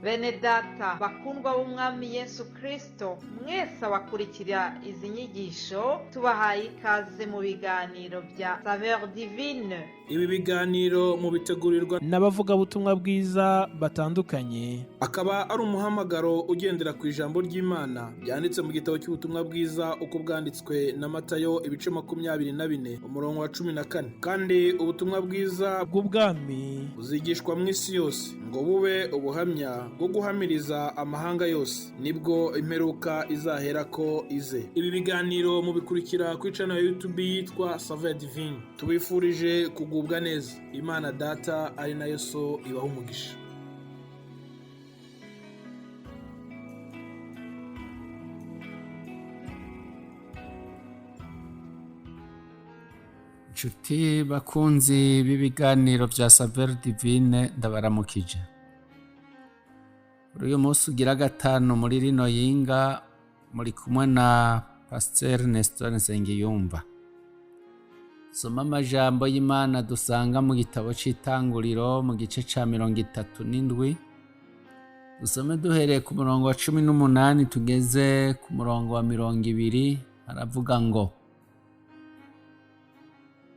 Bene data bakundwa b'Umwami Yesu Kristo, mwese abakurikira izi nyigisho, tubahaye ikaze mu biganiro bya Saveur Divine. Ibi biganiro mubitegurirwa n'abavugabutumwa bwiza batandukanye, akaba ari umuhamagaro ugendera ku ijambo ry'Imana ryanditse mu gitabo cy'ubutumwa bwiza uko bwanditswe na Matayo, ibice 24, umurongo wa 14. Kandi ubutumwa bwiza bw'ubwami buzigishwa mu isi yose ngo bube ubuhamya bwo guhamiriza amahanga yose, nibwo imperuka izaherako ize. Ibi biganiro mubikurikira kuri channel ya YouTube yitwa Saveur Divine. Tubifurije kugubwa neza. Imana Data ari nayo So ibaha umugisha. Nshuti bakunzi b'ibiganiro bya Saveur Divine, ndabaramukije. Kuri uyu munsi ugira gatanu muri rino yinga, muri kumwe na Pasteur Nestor Nsengiyumva. Soma amajambo y'Imana dusanga mu gitabo c'Itanguriro mu gice ca 37. Dusome duhereye ku murongo wa 18 tugeze ku murongo wa 20, haravuga ngo: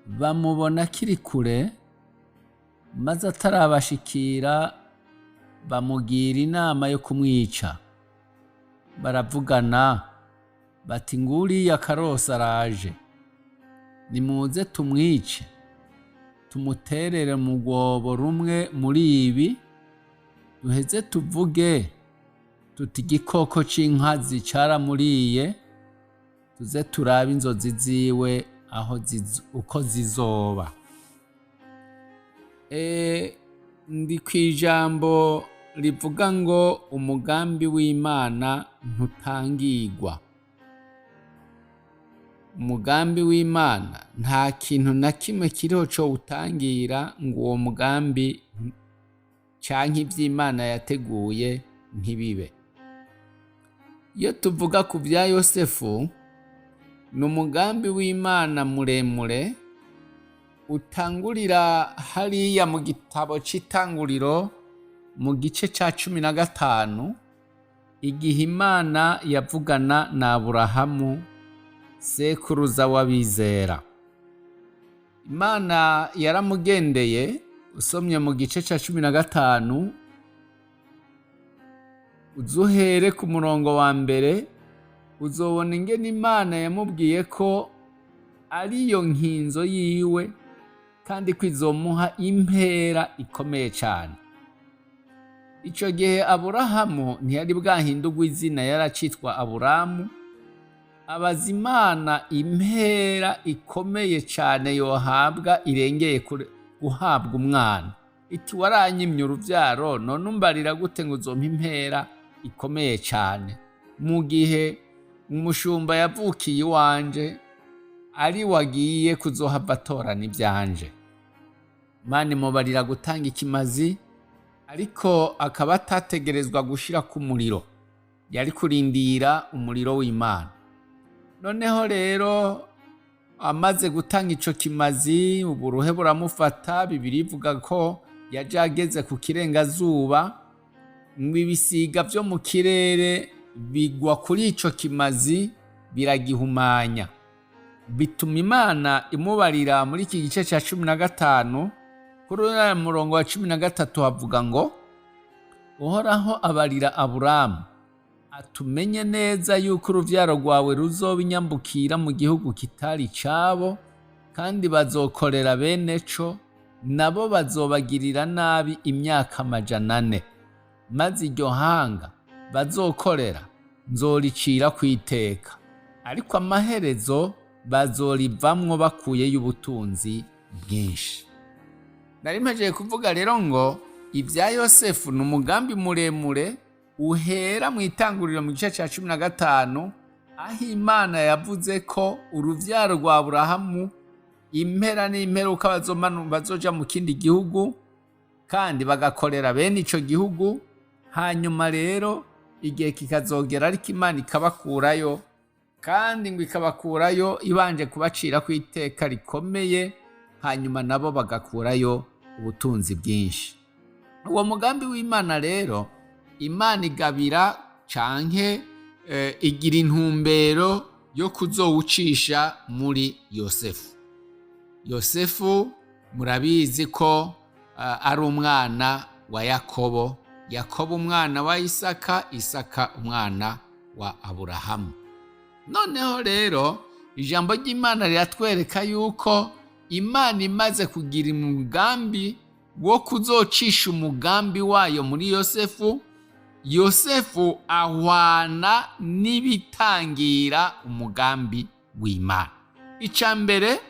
Bamubona akiri kure, maze atarabashikira bamugira inama yo kumwica. Baravugana bati: "Nguriya karosi araje, nimuze tumwice, tumuterere mu rwobo rumwe muri ibi, duheze tuvuge tuti igikoko c'inkazi caramuriye, tuze turabe inzozi ziwe aho uko zizoba." Ndi kw'ijambo rivuga ngo umugambi w'Imana ntutangirwa. Umugambi w'Imana nta kintu na kimwe kiriho cowutangira ngo uwo mugambi canke ivy'Imana yateguye ntibibe. Iyo tuvuga ku vya Yosefu, ni umugambi w'Imana muremure utangurira hariya mu gitabo c'Itanguriro mu gice ca 15, igihe Imana yavugana na Aburahamu, sekuruza w'abizera. Imana yaramugendeye. Usomye mu gice ca 15, uzuhere ku murongo wa mbere, uzobona ingene Imana yamubwiye ko ariyo nkinzo yiwe kandi ko izomuha impera ikomeye cane. Ico gihe Aburahamu ntiyari bwahindurwe izina, yaracitwa Aburamu. Abaza Imana impera ikomeye cane yohabwa irengeye guhabwa umwana. Iti: "Waranyimye uruvyaro, none umbarira gute ngo uzompa impera ikomeye cane, mu gihe umushumba yavukiye iwanje ari wagiye kuzohava atorana ivyanje?" Imana imubarira gutanga ikimazi, ariko akaba atategerezwa gushira ku muriro, yari kurindira umuriro w'Imana. Noneho rero amaze gutanga ico kimazi, uburuhe buramufata. Bibiliya ivuga ko yaje ageze ku kirengazuba, ngo ibisiga vyo mu kirere bigwa kuri ico kimazi biragihumanya. Bituma Imana imubarira muri iki gice ca 15, kuri uriya murongo wa 13, havuga ngo: Uhoraho abarira Aburamu atumenye neza yuko uruvyaro rwawe ruzoba inyambukira mu gihugu kitari icabo, kandi bazokorera bene co, nabo bazobagirira nabi imyaka 400, maze iryo hanga bazokorera nzoricira kwiteka, ariko amaherezo bazorivamwo bakuyeyo ubutunzi bwinshi. Nari mpejeje kuvuga rero ngo ibya Yosefu ni umugambi muremure uhera mu Itanguriro mu gice cya 15, aho Imana yavuze ko uruvyaro rwa Aburahamu impera n'imperuka bazoja mu kindi gihugu kandi bagakorera bene ico gihugu. Hanyuma rero igihe kikazogera, ariko Imana ikabakurayo, kandi ngo ikabakurayo ibanje kubacira ku iteka rikomeye, hanyuma nabo bagakurayo ubutunzi bwinshi. Uwo mugambi w'Imana rero Imana igabira canke igira intumbero yo kuzowucisha muri Yosefu. Yosefu murabizi ko ari umwana wa Yakobo, Yakobo umwana wa Isaka, Isaka umwana wa Aburahamu. Noneho rero ijambo ry'Imana riratwereka yuko Imana imaze kugira umugambi wo kuzocisha umugambi wayo muri Yosefu, Yosefu ahwana n'ibitangira umugambi w'Imana. Icya mbere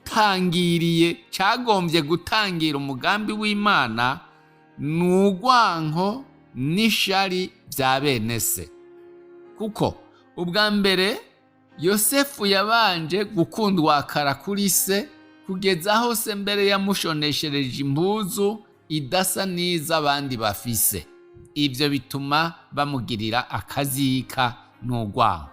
cyatangiriye, cyagombye gutangira umugambi w'Imana, ni urwanko n'ishari bya bene se. Kuko ubwa mbere Yosefu yabanje gukundwakara kuri se, kugeza aho se mbere yamushoneshereje impuzu idasa n'iz'abandi bafise. Ibyo bituma bamugirira akazika n'urwango.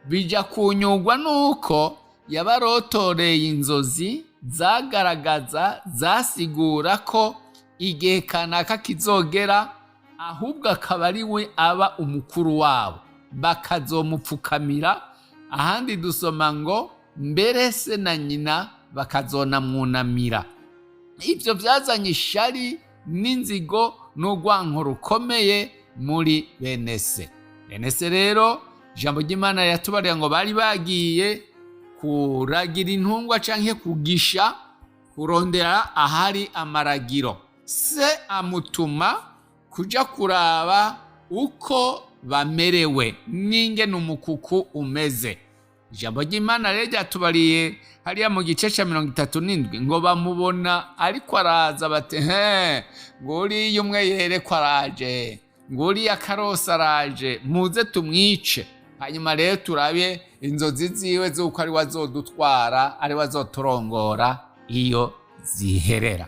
Bijya kunyugwa n'uko yabarotoreye inzozi zagaragaza, zasigura ko igihe kanaka kizogera, ahubwo akaba ari we aba umukuru wabo, bakazomupfukamira. Ahandi dusoma ngo mbere se na nyina bakazonamwunamira. Ibyo byazanye ishari n'inzigo n'urwanko rukomeye muri bene se. Bene se rero, ijambo ry'Imana riratubariye ngo bari bagiye kuragira intungwa canke kugisha, kurondera ahari amaragiro. Se amutuma kuja kuraba uko bamerewe n'ingene umukuku umeze. Ijambo ry'Imana rero ryatubariye hariya mu gice ca 37 ngo bamubona ariko araza, bati: "He, ngo uriya umwe yerekwa araje, ngo uriya karosi araje, muze tumwice, hanyuma rero turabe inzozi ziwe z'uko ari we azodutwara, ari we azoturongora iyo ziherera."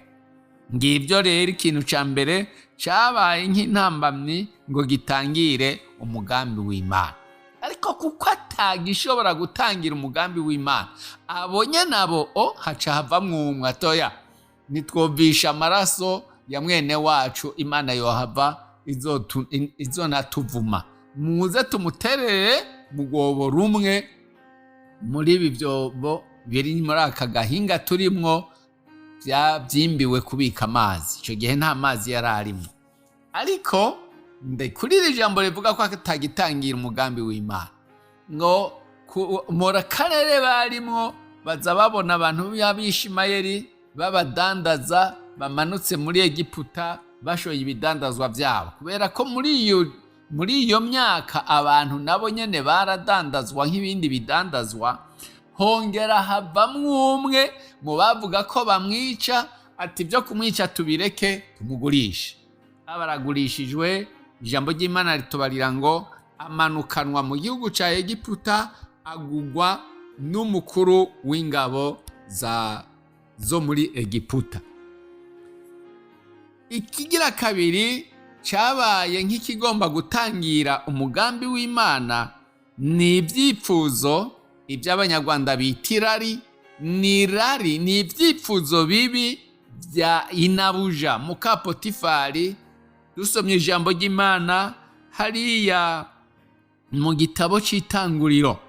Ngibyo rero ikintu ca mbere cabaye nk'intambamyi ngo gitangire umugambi w'Imana. Ariko kuko atagishobora gutangira umugambi w'Imana, abonye nabo o haca havamwo umwe atoya: "Nitwumvisha amaraso ya mwene wacu, Imana yohava izonatuvuma. Muze tumuterere mu rwobo rumwe muri ibi byobo biri muri aka gahinga turimwo byimbiwe kubika amazi." Icyo gihe nta mazi yari arimo. Ariko kuri iri jambo rivuga ko atagitangira umugambi w'Imana, ngo muri karere barimwo baza babona abantu b'Abishimayeli b'abadandaza bamanutse muri Egiputa bashoye ibidandazwa byabo, kubera ko muri iyo myaka abantu nabo nyene baradandazwa nk'ibindi bidandazwa. Hongera havamwo umwe mu bavuga ko bamwica, ati: "Ibyo kumwica tubireke, tumugurishe." Abaragurishijwe, ijambo ry'Imana ritubarira ngo amanukanwa mu gihugu cya Egiputa, agugwa n'umukuru w'ingabo zo muri Egiputa. Ikigira kabiri cyabaye nk'ikigomba gutangira umugambi w'Imana ni ibyifuzo, iby'Abanyarwanda bita irari. Ni irari, ni ibyifuzo bibi bya inabuja muka Potifari. Dusomye ijambo ry'Imana hariya mu gitabo cy'Itanguriro,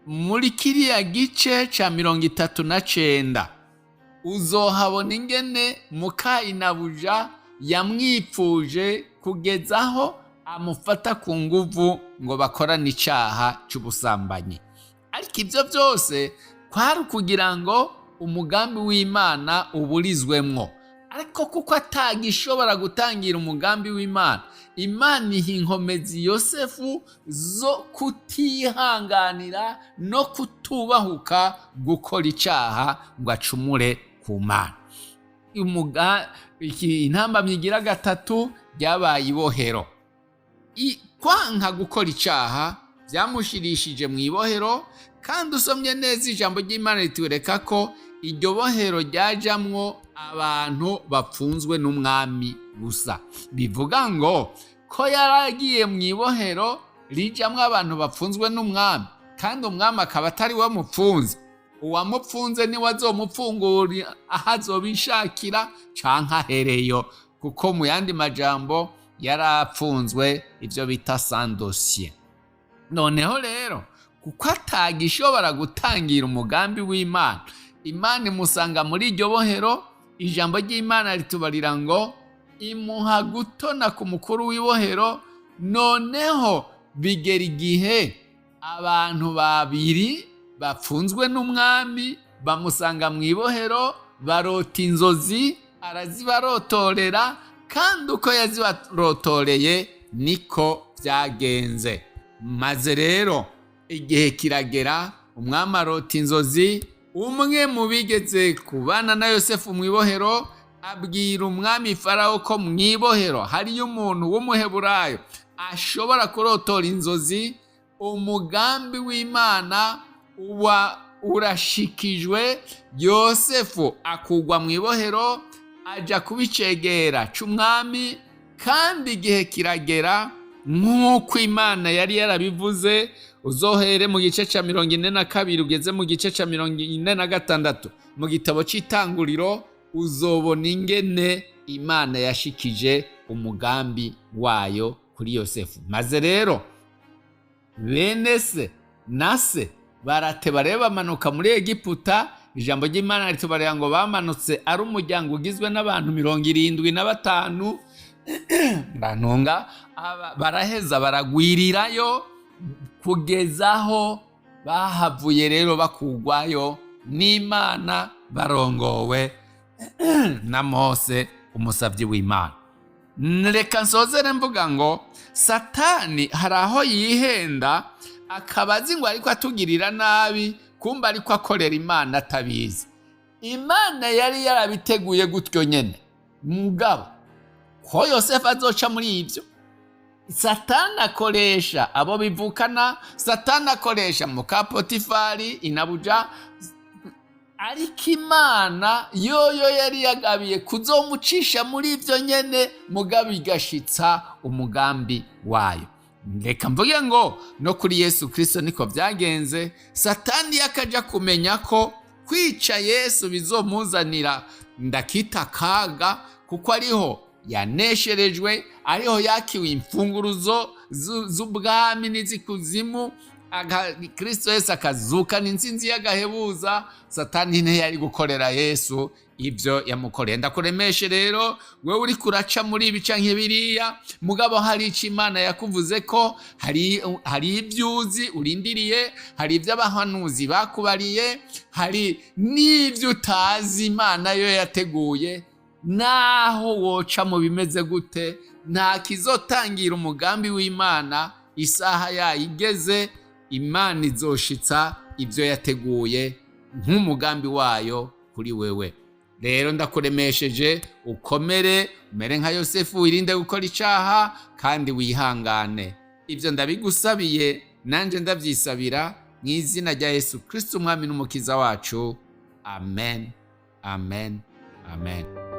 muri kiriya gice cya 39, uzohabona ingene muka inabuja yamwipfuje kugeza aho amufata ku nguvu ngo bakorane icyaha cy'ubusambanyi. Ariko ibyo byose kwari ukugira ngo umugambi w'Imana uburizwemwo. Ariko kuko atagishobora gutangira umugambi w'Imana, Imana iha inkomezi Yosefu zo kutihanganira no kutubahuka gukora icyaha ngo acumure ku Mana. Intambamyi igira gatatu ryabaye ibohero. Kwanka gukora icyaha byamushirishije mu ibohero. Kandi usomye neza ijambo ry'Imana ritwereka ko iryo bohero ryajamwo abantu bapfunzwe n'umwami gusa. Bivuga ngo ko yaragiye mu ibohero rijamwo abantu bapfunzwe n'umwami, kandi umwami akaba atari we mupfunze, uwamupfunze niwe azomupfungura aho azobishakira canke ahereyo. Kuko mu yandi majambo yari apfunzwe ibyo bita sans dossier. Noneho rero kuko atagishobora gutangira umugambi w'Imana, Imana imusanga muri iryo bohero. Ijambo ry'Imana ritubarira ngo imuha gutona ku mukuru w'ibohero. Noneho bigera igihe abantu babiri bapfunzwe n'umwami bamusanga mu ibohero, barota inzozi, arazibarotorera, kandi uko yazibarotoreye niko byagenze. Maze rero igihe kiragera, umwami arota inzozi. Umwe mu bigeze kubana na Yosefu mu ibohero abwira umwami Farawo ko mu ibohero hariyo umuntu w'Umuheburayo ashobora kurotora inzozi. Umugambi w'Imana uba urashikijwe, Yosefu akugwa mu ibohero, aja kuba icegera c'umwami. Kandi igihe kiragera nk'uko Imana yari yarabivuze. Uzohere mu gice ca 42 ugeze mu gice ca 46 mu gitabo c'Itanguriro, uzobona ingene Imana yashikije umugambi wayo kuri Yosefu. Maze rero bene se na se barateba rero bamanuka muri Egiputa. Ijambo ry'Imana ritubarira ngo bamanutse ari umuryango ugizwe n'abantu 75. Murantunga, baraheza baragwirirayo kugeza aho bahavuye rero bakugwayo n'Imana, barongowe na Mose, umusabyi w'Imana. Reka nsozere mvuga ngo Satani hari aho yihenda, akaba azi ngo ariko atugirira nabi, kumba ariko akorera Imana atabizi. Imana yari yarabiteguye gutyo nyene, mugabo ko Yosefu azoca muri ibyo. Satani akoresha abo bivukana, Satani akoresha muka Potifari inabuja, ariko Imana yoyo yari yagabiye kuzomucisha muri ibyo nyene, mugabo igashitsa umugambi wayo. Reka mvuge ngo no kuri Yesu Kristo niko byagenze. Satani yakaja kumenya ko kwica Yesu bizomuzanira ndakita kaga, kuko ariho yanesherejwe, ariho yakiwe imfunguruzo z'ubwami n'izikuzimu, Kristo Yesu akazukana intsinzi y'agahebuza. Satani ntiyari gukorera Yesu ibyo yamukoreye. Ndakuremeshe rero wewe uri kuraca muri ibi canke biriya, mugabo hari ico Imana yakuvuze ko hari ibyo uzi urindiriye, hari ibyo abahanuzi bakubariye, hari n'ibyo utazi Imana yo yateguye. Naho woca mu bimeze gute, nta kizotangira umugambi w'Imana. Isaha yayo igeze, Imana izoshitsa ibyo yateguye nk'umugambi wayo kuri wewe. Rero ndakuremesheje, ukomere, umere nka Yosefu, wirinde gukora icaha kandi wihangane. Ibyo ndabigusabiye, nanjye ndabyisabira, mu izina rya Yesu Kristo, umwami n'umukiza wacu. Amen, amen, amen.